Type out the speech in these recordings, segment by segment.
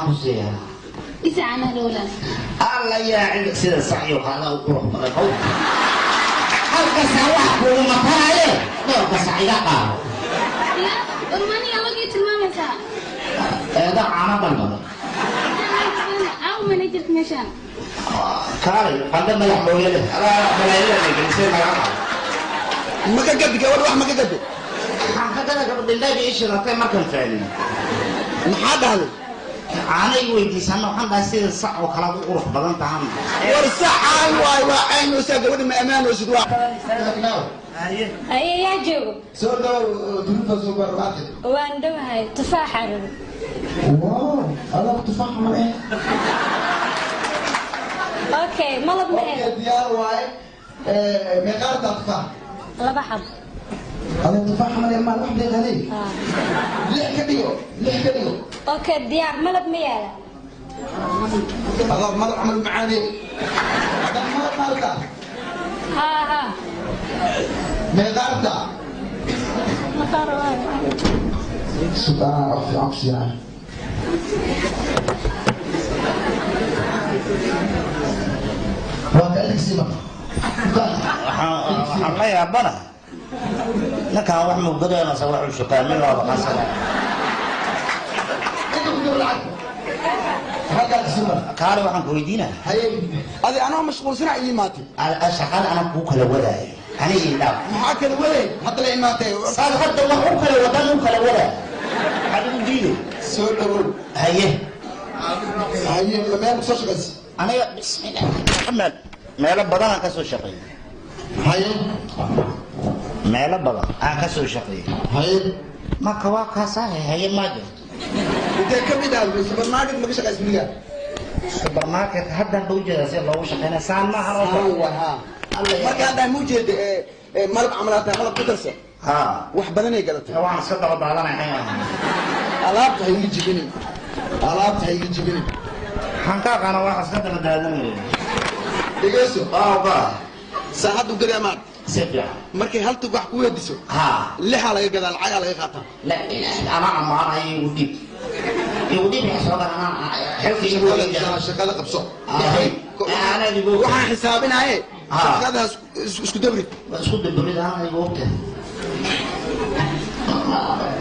ku siiyaa? Isa caanaha walaal. Alla yaa cid sida saciyo qaada u qurux badan. How halkasaa wax kuuguma taraaye, dhowrka sac iga qaado. Ya, warmaniga lagii tilmaamaysaa. Eeda caano dhalmada. Aw, managerka meeshaan. Kaalay, qandho madax mooye leh, adaa balaayada gelisay naga qaado. Ma ka gadi gabadh? Wax ma ka gadi? Waxaan ka gada gabadh dhindhayga ii shidatay markaan fahmin. Maxaa dhahday? Caano i weydiisana, waxaan dhahay sida sac oo kale aad u qurux badan tahan. War sac cayn waay, waa caynaysaa gabadha, ma ammaanaysid waa. Haye, yaa joogo? Soo dhawow, Duruufa supermarket. Waan dhowahay, tufaaxa rabo. Wow, adaa tufaax ma eh? Okay, malab ma okay eh? Diyaar waaye. Meeqaartaa tufaax? Laba xab. Adaa tufaax ma leh, maal wax deeqaday. Ah. Lix ka dhigo, lix ka dhigo. Okay, diyaar. Malab ma yaala? Adaa malab camal macaaney, adaa malab maalka. Haa haa. Meeqaartaa? Maqaar waaye. Subhanaa, wax fiican ku siinaya. Waa ka dhigsi marka. Waxaan la yaabana ninkaan wax mugadaynasa, wax uu shaqaamin waaba qasana. Inta ku jiro lacag halkaa kasi marka. Kaale, waxaan ku weydiinaa. Haye, adi anoo mashquulsana ii imaatay. Shaqada anaa kuu kala wadaayo, aniga idhaaf. Maxaa kala waday? Hadda la imaatay. Saad hadda wax u kala wadan, u kala wadaa, maxaad ugu diiday? Soo dhawow. Haye. Haye, meel kusoo shaqaysa? Aniga, bismillah raxmaan, meelo badan aan ka soo shaqeeyey. Haye. Meelo badan aan ka soo shaqeeyey. Haye. Marka waa kaasahay. Haye, maa jirto. Intee ka mid ah supermarket ma ka shaqaysa weligaa? Supermarket haddaan ba ujeedaa sida loogu shaqeynaya, saan maahan oo Saan waa haa. Alla yaa- Marka hadda ma ujeeda malab camal hataa malab ku darsa. Haa. Wax badanay gadatay. Waan iska daba daadanaya. Alaabta ha iga jibinin, alaabta ha iga jibinin. Waxaan ka aqaana waan iska daba daadanaya. Dhegeyso. Ba. Saacaddu gadaa maad. Si fiican. Markay hal tug wax ku weydiiso, haa, lixaa laga gadaa, lacagaa laga qaataa. La anaa ammaanaya, igu dhib, igu dhib, soo gal, anaa xilka igu. Shaqada, shaqada qabso. Anaa igu. Waxaan xisaabinaye. Shaqadaas isku dabrid. Waa isku daburid, anaa igu ogtahay.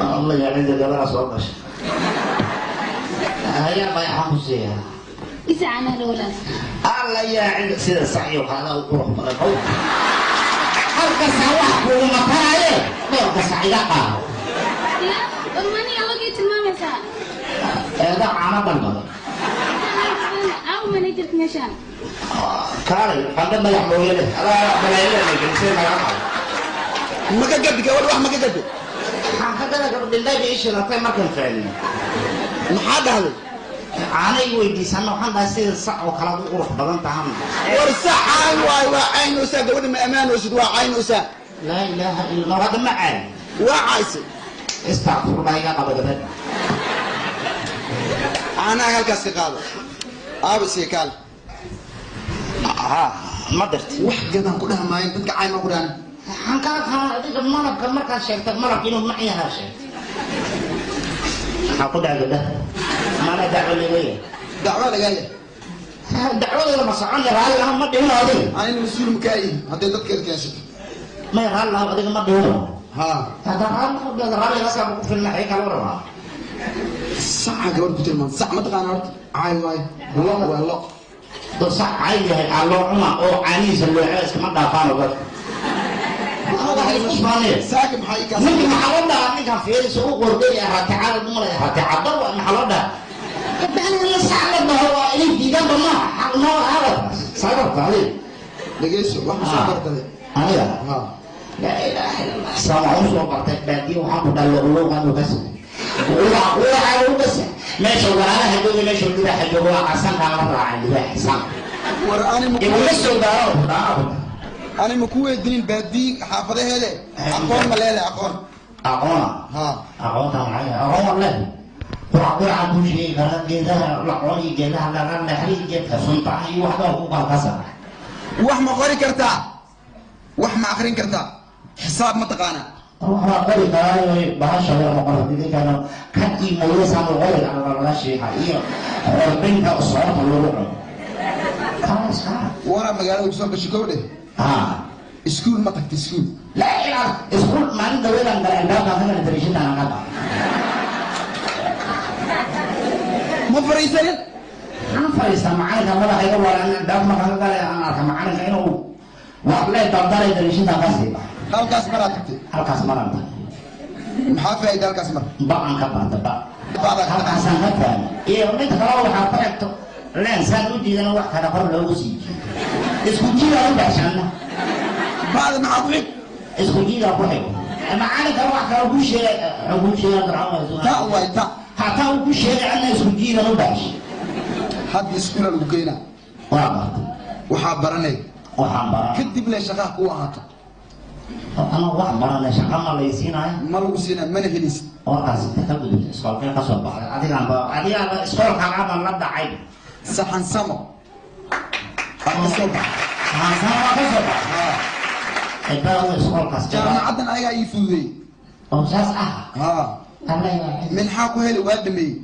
Allah yaa cinda, gabadha soo gashay. Hayaa, waxaan ku siiyaa? Isa caanaha walaal. Alla yaa cinda sida saciyo qaada u qurux badan. How halkasaa wax kuuguma taraaye, dhowrka sac iga qaado. Ya, warmaniga lagii tilmaamaysaa. Eeda caano dhalmada. Aw, managerka meeshaan. Kaalay, qandho madax mooye leh, adaa balaayada gelisay naga qaado. Ma ka gadi gabadh? Wax ma ka gadi? Waxaan ka gada gabadh dhindhayga ii shidatay markaan fahmin. Maxaa dhahday? Caano i weydiisana, waxaan dhahay sida sac oo kale aad u qurux badan tahan. War sac cayn waay, waa caynaysaa gabadha, ma ammaanaysid, waa caynaysaa. Laa ilaaha illa Allah, hadda ma cayn? Waa caysay. Istakfurlah, iga qaba gabadha. Caanaha halkaas ka qaado, aaba sii kaal. Ha ma dirti. Wax gadaan ku dhaha maayo, dadka cayn ma ku dhahan. Waxaan kaa aqaana adiga malabka markaad sheegtay, malabka inuu mac yahaa sheegtay. Maxaa ku dhaca gabdhaha? Mana dacwo leeyahay? Dacwo lagaa yahay. Dacwadooda ma socon, raalli laha ma dhihino adiga. Anina mas-uul makaa ihi hadday dadka keensato. May, raalli laha adiga ma dhihino. Haa. Hadda raalli raalligaas ku filna, xii kala rabaa. Saca gabadh ku tilmaam, sac ma taqaana horta? Caay waayo, lo waa lo. Dad sac cay yahay aa loo cuna oo caanihiisa looca iskama dhaafaano dadka. Waxay isku faaneen. Saaka maxaa ii kaas? Ninka maxaa loo dhahaa? Ninkan fiiriso u qordhay raticada dumalay, raticada waa maxaa loo dhahaa? Kabacdi la sac la dhaho waa inay diidaanba maaha, xaq noo hadalkaas sababta adiga. Dhegeyso, wax ma soo bartade? Aniga? Haa. Laa ilaaha illa Allah, saan waxaan usoo bartay baadiyo, waxaan ku dhaha luqluuqan ugas uga ugas, meesha walaalaha jooga, meesha libaaxa jooga, waa qasankaan la raacay libaaxa san. War ani ma iguma soo gaaro ku dhaha. Ani ma ku weydiinin baadii xaafadaheede, aqoon ma leedahay, aqoon? Aqoona? Haa. Aqoonta maxay aqoon war leh? Qurac quracaan kuu sheegi karaa, geedaha la cuno iyo geedaha laga leexday iyo geedka sunta ah iyo waxbaa ku kala. Wax ma qori kartaa? Wax ma akrin kartaa? Xisaab ma taqaanaa? Waxaa qori karaayo, bahasha yar ma qori idinkaana kan iyo mooyasaan qori kara laga sheeka iyo Xorbinka soorta lagu cuno kaas kaa. Waraa magaalada kusoo gashay kowdhe. Haa. Iskuul ma tagta iskuul? Laa ilaa iskuul maalin dhaweedaan galay, albaabkaan ka galay, dariishadaan ka baxay. Ma fariisanin? Maxaan fadhiistaa? Macalinka madaxa iga waran, albaab markaan ka galay aan arka macalinka inuu waxlee daldalay, dariishadaan ka sii baxay. Halkaas maraa tagtay? Halkaas maraan tagay. Maxaa faa'iida halkaas mar? Ba-an ka baata ba. Ba'daa ka halkaasaan ka taagay iyo mid kale waxaa ku xigto leen saan u jiidana wax kale kor loogu sii jiido, isku jiidaa u baxshaana. Ba'da maxaa ku xig? Isku jiidaa ku xigo macalinka wax kale ku sheegay, ku sheegay Ta waay ta. Hataa uu ku sheegay anna isku jiidan u baxshay. Hadda iskuula lagu geynaa. Waa bartay. Waxaa baranay. Waxaan baran. Kadib le shaqaha kuu ahaato. Anaa wax baranay, shaqa ma laysiinayo? Ma lagu siinaa, mana helaysid. Warkaas inta ka gudubta, iskoolkee ka soo baxday? Adigaanba adigaaba iskoolkaan aban la dhacay. Saxan samo aad ka soo baxay. Saxansama waa ka soo baxay. Haa. Cibaado iskoolkaas jaba. Jaamacaddan ayagaa ii fududeeyey. Oo saas ah? Haa. Alla yaa. Minxaa ku heli, waa dhameeyey,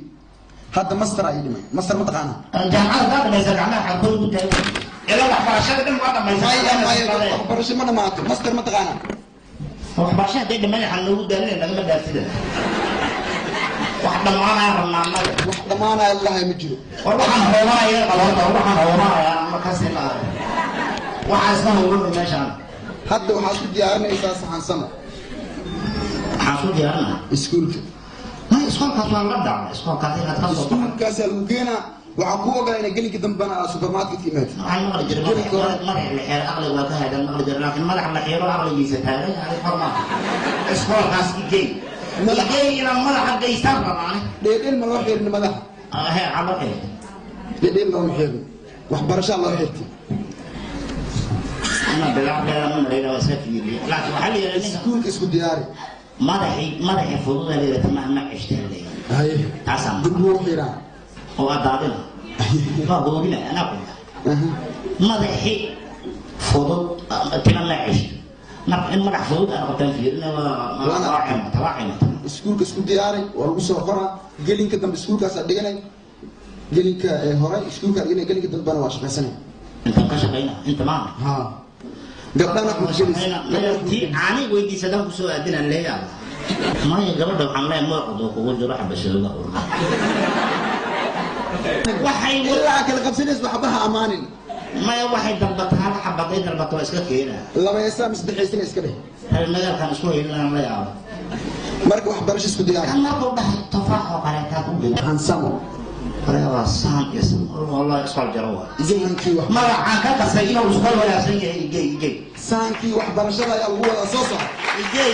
hadda master aa ii dhimay. Master ma taqaanaa? Jaamacada kaa dhamaysa, gacmaha xag kor ugu taagay ilaa waxbarashada dhan waa dhamaysa. Maya maya, waxbarasho ma dhamaato. Master ma taqaanaa? Waxbarashada hadday dhammaan waxaan noogu daalina nagama dhaafsida, wax dhammaanaya rabnaa annaga. Wax dhammaanaya lahay ma jiro. War waxaan hoobanaya qaboota, waxaan hoobanaya ama kasi la waxaan iska howlana meeshaan. Hadda waxaad isku diyaarinaysaa saxan samo. Waxaan isku diyaarinaa iskuulka. May, iskoolkaas waan la dhacay, iskoolkaas inaad ka soo baxdo. Iskuulkaasaa lagu keenaa, waxaa kuu ogolaa inay gelinka dambena aad supermarket imaatid. Waxaan maqli jiray madax la xeero aqliga waa ka hadan maqli jiray, laakiin madax la xeero aqligiisa taagan yahay xor maaha. Iskoolkaas igey, igey, inaan madaxa geystaan rabaane. Dheedheel ma loo xirin madaxa? He, waxaa loo xiray. Dheedheel looma xirin, waxbarashaa loo xirtay. Ana bilac dheera ma malayna, waa iska fiiriye, laakiin waxaa la yidhaha ninka Iskuulka isku diyaari. Madaxii madaxii fududa la yidhaha timaha ma ceshtaa la yidhaha. Haye. Taasaan Dib loo xiraa. Oo adaadina waa hoobina anaa ku madaxii fudud tima ma ceshto, marka in madax fudud aan qabtaan fiirina waa waa cimata, waa cimata. Iskuulka isku diyaari, waa lagu soo qoraa. Gelinka dambe iskuulkaasaa dhiganay, gelinka ee hore iskuulkaa dhiganay, gelinka dambena waa shaqaysanay. Intaan ka shaqayna inta maaha. Haa, gabdhana wax ma gelaysa. Tii caani weydiisadaan kusoo aadinaan leeyahay maya, gabadha waxaan leeyahay moocdu kugu jiro xabashooga waxay Ilaa kala qabsanays waxba ha amaanin. Maya, waxay dalbataa hal xabaday dalbata waa iska keenaa. Laba heesaa ama saddex heesina iska dheh. Reer magaalkan isku haylinaan la yaabo. Marka waxbarasho isku diyaari. Kan markuu dhahay tufaax oo kaleetaad u dhigay. Hansamo. Hore waa sahan iyo wallahi iskool jaro waa. Sahankii wax Magacaan ka qasay inuu iskool wanaagsan yahay. Igey, igey. Sahankii waxbarashada ayaa lagu wadaa, soo soco. Igey.